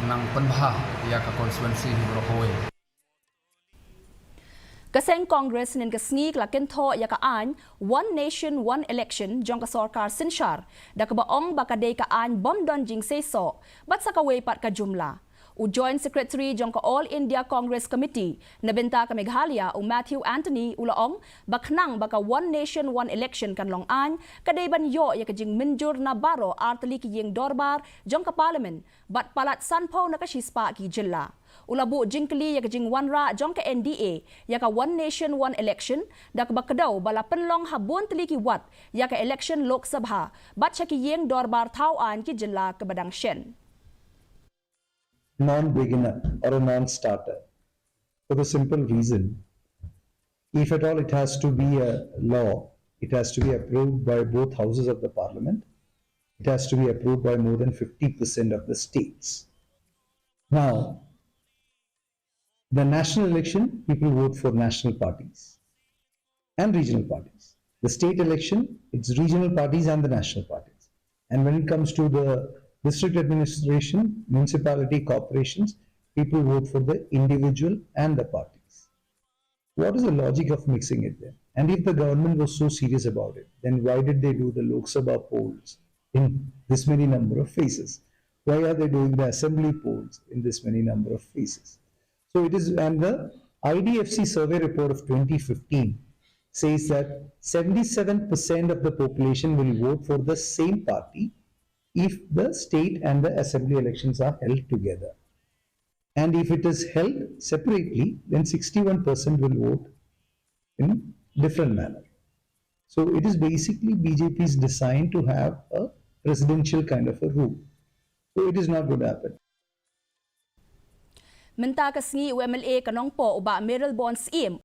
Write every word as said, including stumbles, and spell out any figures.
Nang pynbha ïa ka constituency hi baroh kawei. Ka seng Congress hynnin ka sngi ka la kynthoh ïa ka aiñ One Nation One Election jong ka sorkar synshar, da kaba ong ba ka dei ka aiñ bym don jingseisoh bad sa kawei pat ka jumlah. U Joint Secretary jong ka All India Congress Committee na bynta ka Meghalaya, u Matthew Anthony, u la ong ba khnang ba ka One Nation One Election kan long aiñ, ka dei ban ïoh ïa ka jingmynjur na baroh artylli ki ïing dorbar jong ka Parliament bad palat sanphew na ka shispah ki jylla. U la buh jingkylli ïa ka jingwanrah jong ka N D A ïa ka One Nation One Election, da kaba kdew ba la pynlong ha bun tylli ki wad ïa ka election Lok Sabha bad sha ki ïing dorbar thaw aiñ ki jylla kaba dang shen. Non-beginner or a non-starter, for the simple reason, if at all it has to be a law, it has to be approved by both houses of the parliament. It has to be approved by more than fifty percent of the states. Now, the national election, people vote for national parties and regional parties. The state election, it's regional parties and the national parties. And when it comes to the district administration, municipality, corporations, people vote for the individual and the parties. What is the logic of mixing it then? And if the government was so serious about it, then why did they do the Lok Sabha polls in this many number of phases? Why are they doing the assembly polls in this many number of phases? So it is, and the I D F C survey report of twenty fifteen says that seventy-seven percent of the population will vote for the same party if the state and the assembly elections are held together. And if it is held separately, then sixty-one percent will vote in different manner. So it is basically B J P's design to have a presidential kind of a rule. So it is not going to happen. Mynta ka sngi u M L A ka Nongpoh u Bah Mayralborn Syiem